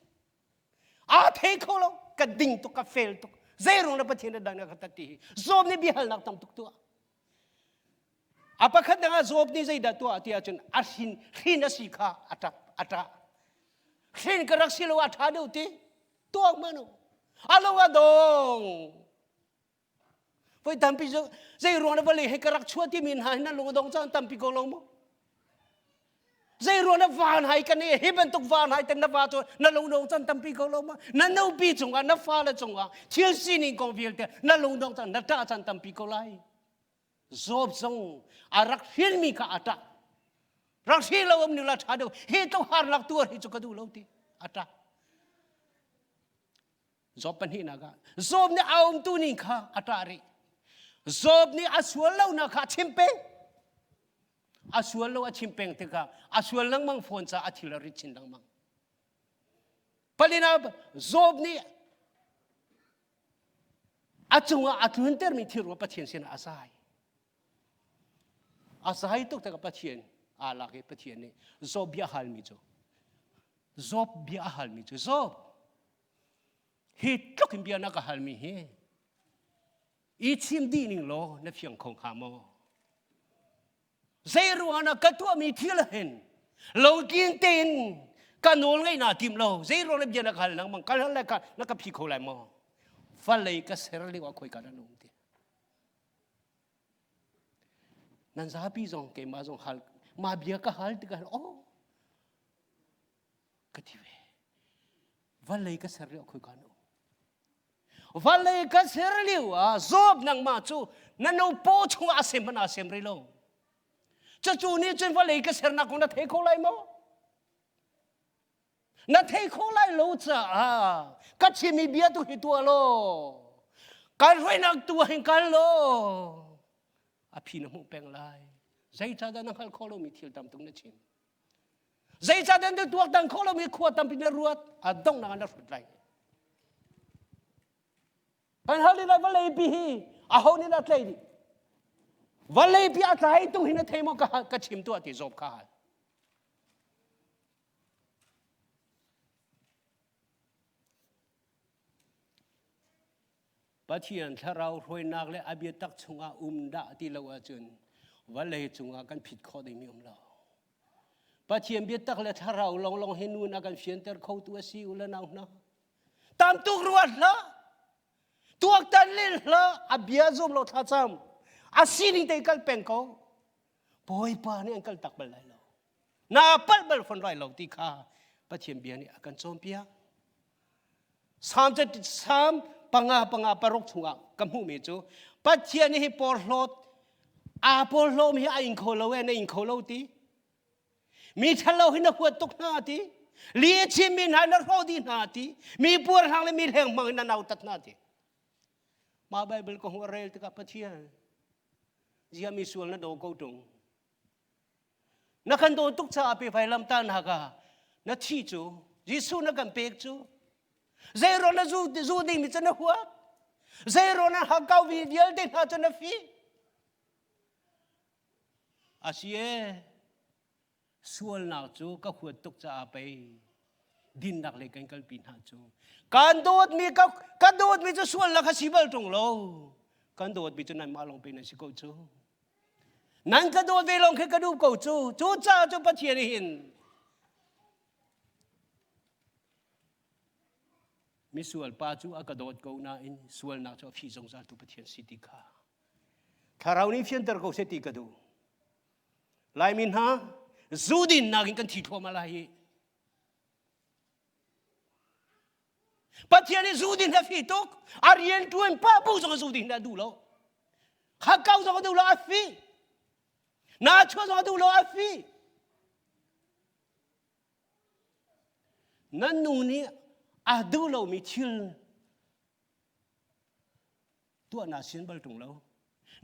Aa thei kho lo. Ka ding tuk, ka fel tuk. Zei ruang dah Pathian nih dan a ka tat ti hi. Job nih biahalnak tam tuk tuah. A pakhat dang ah Job nih zeidah tuah ti ahcun a hrin hrin a si kha a ṭap a ṭah. Hrin ka rak si lo a ṭha deuh ti. Tuak man u. A lo a dong. Voi tampi cu zei ruang na vawlei he ka rak chuah timi hna hi nan lung a dong caan tampi ko lo maw? Zei ruang na van hai kan i hi bantuk van hai ten na va cu na lung dong caan tampi ko lo maw? Na nupi cungah na fale cungah thil sining kong vialte na lung dong caan na ṭah caan tampi ko lai. Job zong a rak hrilmi kha a ṭah. Rak hri lo um ni la ṭha deuh. Hi tluk harnak tuar hi cu ka duh lo ti a ṭah. Job pahnihnak ah Job nih a umtu ning kha a ṭah rih. Job nih a sual lonak kha a chim peng. A sual lo a chim peng tikah a sual lengmang fawn caah a thil a rit chin lengmang. Palina Job nih a cungah a tluntermi thil ruah Pathian sinah a zai. A zai tuk tikah Pathian aa lak i Pathian nih Job bia halmi cu Job bia a halmi cu Job hi tluk in bia na ka halmi hi i chim dih ning law na fiang kho hnga maw? Zei ruangah na ka tuahmi thil hin lo tlin tein ka nawl ngeih naa tim lo zei ruang na bia na ka hal lengmang ka hal lai ka na ka phi kho lai maw vawlei ka ser lio ah khoi ka dah na um ti nan zapi zong keimah zong hal ma bia ka hal tikah oh ka ti ve vawlei ka ser lio khoi ka na um Vawlei ka ser lio ah Job nangmah cu na nu paw chungah a sem hmanh aa sem rih lo. Cucu nih cun vawlei ka sernak kong na thei kho lai maw? Na thei kho lai lo caah ka chimmi bia tu hi tuah law kan hruainak tu ah hin kal law a phi na hmuh peng lai. Zeicahdah na hngalh khawh lomi thil tam tuk na chim? Zeicahtiah na tuaktan khawh lomi khua tampi na ruat, a donghnak ah na hrut lai. Kan hal lai vawlei pi hi aho nih dah tlai dih? Vawlei pi a tlai tung hi na thei maw ka, ka chim tuah ti Job kha hal. Pathian thlarau hruainak le a biatak chungah um dah ti lo ahcun vawlei cungah kan phit khawh dingmi um lo. Pathian biatak le thlarau lawnglawng hi nun a kan fianter khotu a si u le nau hna. Tam tuk ruat hlah. Tuaktan len hlah. A bia zum lo thlacam. A sining te kal peng ko. Bawipa nih an kal tak bal lai lo. Na palh bal fon lai lo ti kha Pathian bia nih a kan cawnpiak. Salm Salm panga panga paruk chungah ka hmuhmi cu Pathian hi porhlawt aa porhlawm hi a ing kho lo e na ing kho lo ti mi ṭhalo hi na huat tuk hna ti li a chimmi hna na hrawh dih hna ti mi puarhrang le mi hleng hmang in na nautat hna ti mah Bible ka hung rel tikah Pathian zia mi sual na do ko ṭung Na kan daw tuk caah pe vailamtahnak ah na thi cu Jesuh na kan pek cu zeiruang na zu, zu dingmi cu na huat zeiruang na hakkau vi vialte hna cu na fi a si e sualnak cu ka huat tuk caah pei dinnak lei kan kalpi hna cu kan dawtmi ka, ka dawtmi cu sualnak a si bal ṭung lo kan dawtmi cu nanmah lawng pe nan si ko cu Nan ka dawt ve lawng khi ka duh ko cu. Cucaah cu Pathian hin misual pa cu a ka dawt ko nain sualnak cu a fih zungzal tu Pathian si ti kha thlarau nih fianter ko seh ti ka duh. Laimi hna zu dinnak in kan thi thluahmah lai hi. Pathian nih zu din a fi tuk. A rian ṭuan pa bu zong zu din a duh lo. Hakkau zong a duh lo a fi. Na chuah zong a duh lo a fi. Nan nu nih a duh lomi thil tuah naa sian bal ṭung lo.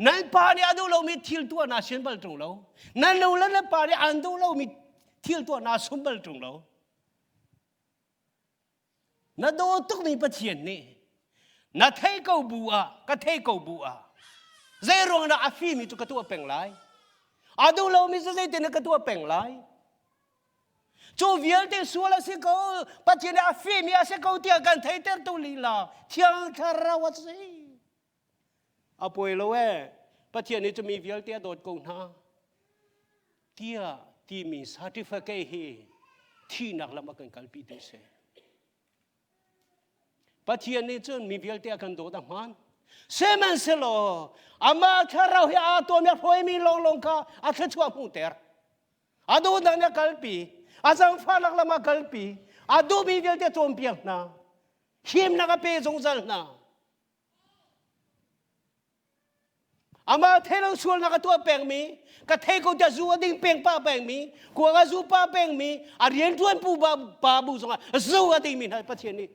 Nan pa nih a duh lomi thil tuah naa sian bal ṭung lo. Nan nu le nan pa nih an duh lomi thil tuah naa sum bal ṭung lo. Na daw tukmi Pathian nih. Na thei ko bu ah, ka thei ko bu ah, zei ruang dah a fimi cu ka tuah peng lai? A duh lomi cu zeitin ka tuah peng lai? Cu vialte sual a si ko, Pathian nih a fimi a si ko tiah kan theitertu lila Thiang Thlarau a si. A puai lo ee, Pathian nih cu mi vialte a dawt ko hna. Tiah timi certificate hi thihnak lam a kan kalpi tu si. Pathian nih cun mi vialte a kan dawt a hmaan. Sihmanhsehlaw amah thlarau hi aa tuam i a hruaimi lawnglawng kha a thluachuah hmuhter. A duhnak nih a kalpi, a zaangfahnak lam a kalpi, a duhmi vialte a cawnpiak hna. Himnak a pe zungzal hna. Amah thei lo sualnak a tuah pengmi, ka thei ko tiah zu a ding peng pah pengmi, kuang a zu pah pengmi, a rianṭuan pu pa bu zongah zu a dingmi hna Pathian nih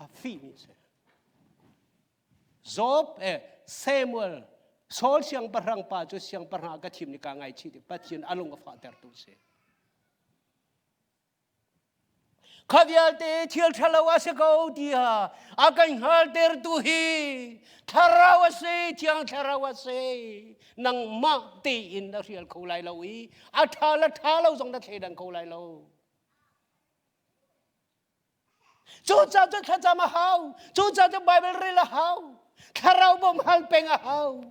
a fihmi a si. Job eh Samuel Saul siangpahrang pa cu siangpahrang ah ka thim ni ka ngaichih ti Pathian a lung a fahtertu a si. Kha vialte thil ṭhalo a si ko tiah a kan hngaltertu hi thlarau a si, thiang thlarau a si. Nangmah tein na hrial kho lai lo i a ṭha le ṭha lo zong na thleidan kho lai lo. Cucaah cu thlacam a hau. Cucaah cu Baibal rel a hau. Thlarau bawm hal peng a hau.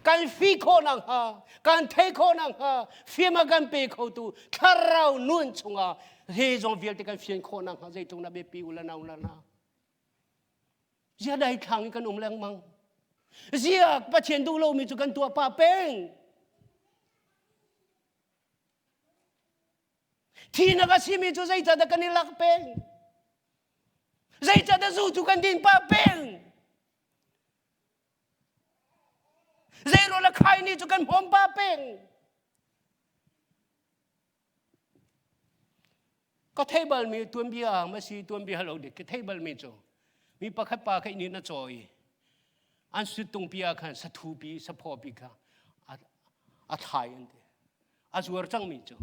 Kan fi khawh nakhnga, kan theih khawh nakhnga, fim a kan pe khotu thlarau nun chungah hi zong vialte kan fian khawh nakhnga zeitluk na biapi u le nau le na. Zia dai thlang in kan um lengmang. Zia Pathian duh lomi cu kan tuah pah peng. Thinak a simi cu zeicahdah kan i lak peng? Zeicahdah zu cu kan din pah peng? Zeirawl a khai ni cu kan hmawm pah peng? Ka thei balmi tuanbia ma si tuanbia lo dik ka thei balmi cu mi pakhat pa kha inn a caw i an suttung pi ah khan sathu pi saphaw pi kha a thlai an ti. A zuar cangmi cu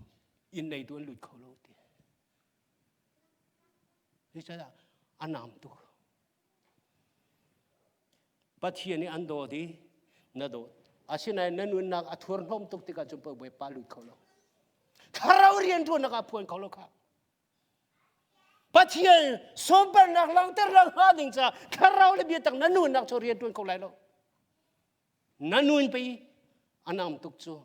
inn neitu an lut kho lo ti. Zeicahtiah a nam tuk. Pathian nih an dawt i na dawt. Asinain na nunnak a thurhnawm tuk tikah cun Bawipa lut kho lo. Thlarau rianṭuannak ah phuan kho lo kha. Pathian sunparnak langhter lang hnga ding caah thlarau le biatak na nunnak cu rianṭuan kho lai lo. Na nun pei a nam tuk cu.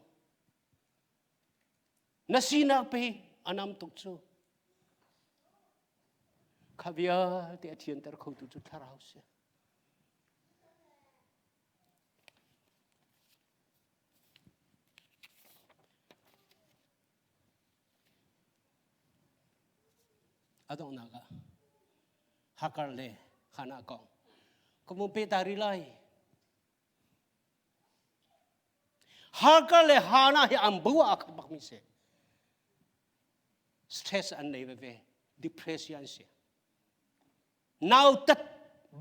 Na sinak pei a nam tuk cu. Kha vialte a thianter khotu cu thlarau si. A donghnak ah Hakar le Hannah kong ka vun pe ta rih lai. Hakar le Hannah hi an bu ah a khat bakmi si. Stress an nei veve, depression an si. Nautat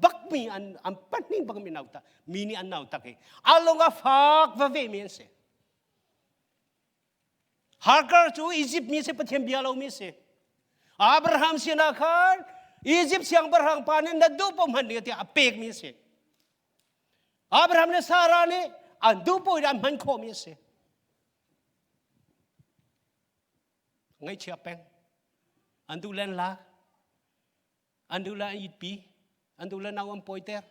bakmi an an pahnih bakmi nautat mi nih an nautak i a lung a fak veve mi an si. Hagar cu Izipt mi si Pathian bia lomi si. Abraham sinah khan Izipt siangpahrang pa nih na duh paoh hman ding tiah a pekmi a si. Abraham le Sarah nih an duh paoh in an hman khawhmi a si. Ngaihchia peng. An duh len lak. An duh le an itpi. An duh le nau an pawiter.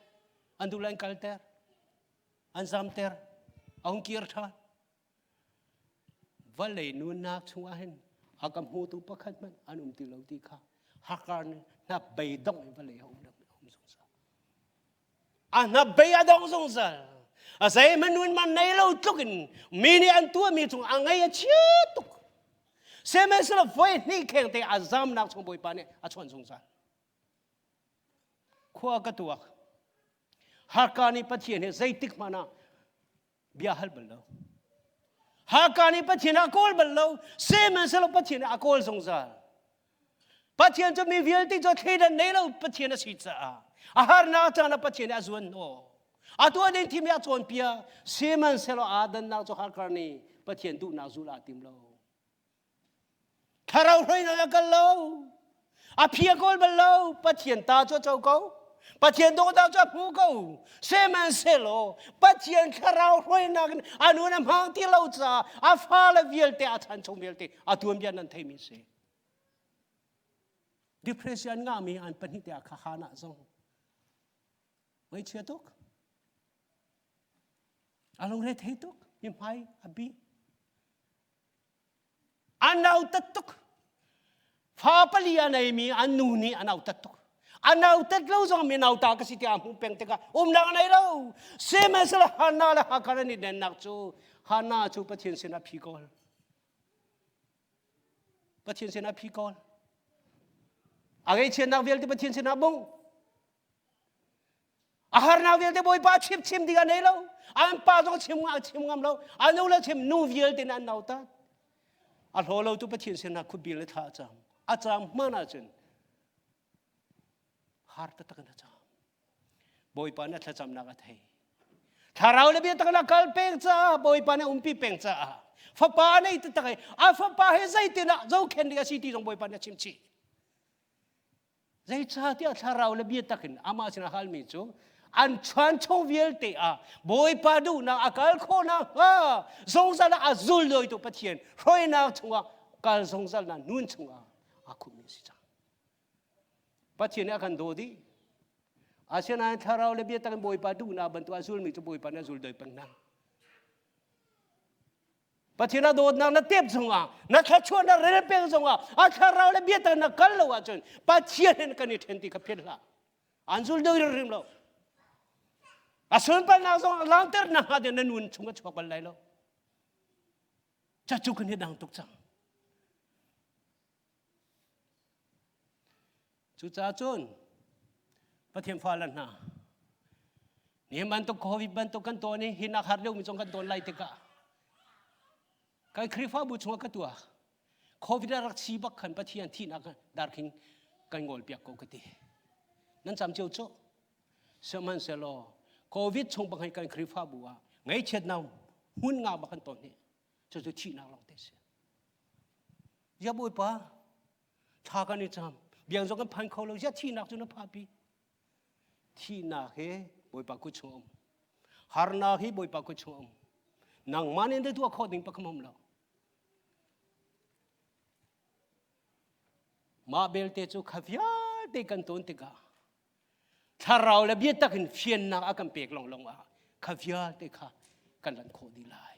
An duh le an kalter. An zamter. A hung kir ṭhan. Vawlei nunnak chungah hin a ka hmutu pakhat hmanh an um ti lo ti kha Hagar nih hnabei dongh in vawlei a um um zungzal. A hnabei a dong zungzal. A zeihmanh nun man nei lo tluk in mi nih an tuahmi cung a ngei a chia tuk. Sihmanhsehlaw voi hnih kheng te a zamnak chung Bawipa nih a chawnh zungzal. Khua ka tuak. Hagar nih Pathian hi zeitik hmanh ah bia hal bal lo. Haka nih Pathian a kawl bal lo, sihmanhsehlaw Pathian a kawl zungzal. Pathian cu mi vialte cu thleidan nei lo Pathian a si caah a harnak caan ah Pathian nih a zuan hnawh. A tuah ding thimi a cawnpiak, sihmanhsehlaw aa dannak cu Hagar nih Pathian duhnak zulh aa tim lo. Thlarau hruainak a kal lo. A phi a kawl bal lo. Pathian ta cu a co ko. Pathian dawtnak cu a hmu ko. Sihmanhsehlaw Pathian thlarau hruainak in a nun a hmang ti lo caah a fale vialte a chan chung vialte a tuanbia nan theimi si. Depression ngahmi an pahnih te ah kha Hannah zong ngaihchia tuk. A lungre thei tuk. Mi hmai a bi. A nautat tuk. Fa pali a neimi an nu nih a nautat tuk. A nautat lo zong mi nauta ka si tiah a hmuh peng tikah umnak a nei lo. Sihmanhsehlaw Hannah le Hagar an i dennak cu Hannah cu Pathian sinah phi kawl. Pathian sinah phi kawl. A ngaihchiatnak vialte Pathian sinah bung. A harnak vialte Bawipa chim chim ding a nei lo. An pa zong chim a chim ngam lo. A nu le chim nu vialte in an nautat. A hlaw lo tu Pathian sinah khutbil le thla a cam. A cam hman ahcun har taktak in a cam. Bawipa nih a thlacamnak a thei. Thlarau le biatak na kal peng caah Bawipa nih umpi peng caah fapa a nei taktak i a fapa he zeitin ah zohkhenh ding a si ti zong Bawipa nih a chim chih. Zeicahtiah thlarau le biatak in amah sinah halmi cu an chuan chung vialte ah Bawipa duhnak a kal khawh nakhnga zungzal ah a zul dawitu Pathian hruainak chungah kal zungzal na nun chungah aa khummi a si cang. Pathian nih a kan daw dih. Asinain thlarau le biatak in Bawipa duhnak bantuk a zulmi cu Bawipa nih a zul doi peng hna. Pathian a dawtnak na tep zongah na thluachuah na rel peng zongah a thlarau le biatak na kal lo ahcun Pathian he kan i ṭhen ti kha philh hlah. An zul doi rim lo. A sunparnak zong langter na hnga ding na nun chung a chuak bal lai lo. Cacu kan hi dang tuk cang. Cucaah cun Pathian fale hna nihin bantuk COVID bantuk kan tawn i hinak har deuhmi zong kan tawn lai tikah kan Khrihfabu chungah ka tuah COVID a rak si bak khan Pathian thihnak darkhing kan ngol piak ko ka ti. Nan cam cio cu. Sihmanhsehlaw COVID chung bak kan Khrihfabu ah ngaihchiatnak hmun nga bak kan tawn hi cucu thihnak lawng te si. Ya Bawipa thla kan i cam biang zong kan phan kho lo ziah thihnak cu na phahpi thihnak hi bawipa kut chung um harnak hi bawipa kut chung um nangmah nih na tuah khawh ding pakhat um lo mah belte cu kha vialte kan tawn tikah thlarau le biatak in fiannak a kan pek longlong ah kha vialte kha kan lan khawh dih lai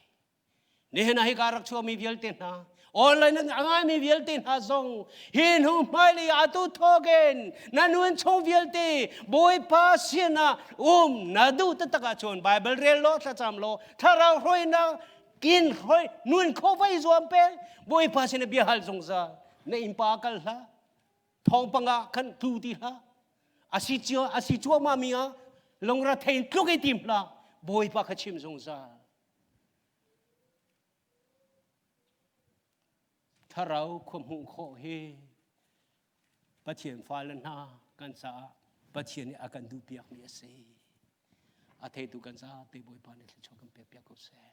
Nihin ah hika rak chuakmi vialte hna, online a ngaimi vialte hna zong hi hnu hmailei atu thawkin na nun chung vialte Bawipa sinah um na duh taktak ahcun Bible rel law thlacam law thlarau hruainak kin hruai nun kho vai zuam peng Bawipa sinah bia hal zungzal na innpa kal hlah thawngpang ah khan tlu ti hlah asi cio asi cuahmah mi ah lungra thein tluk i tim hlah Bawipa kha chim zungzal Thlarau khua hmuh khawh hi Pathian fale hna kan caah Pathian nih a kan duhpiakmi a si. A theitu kan zapi Bawipa nih thluachuah kan pekpiak ko seh.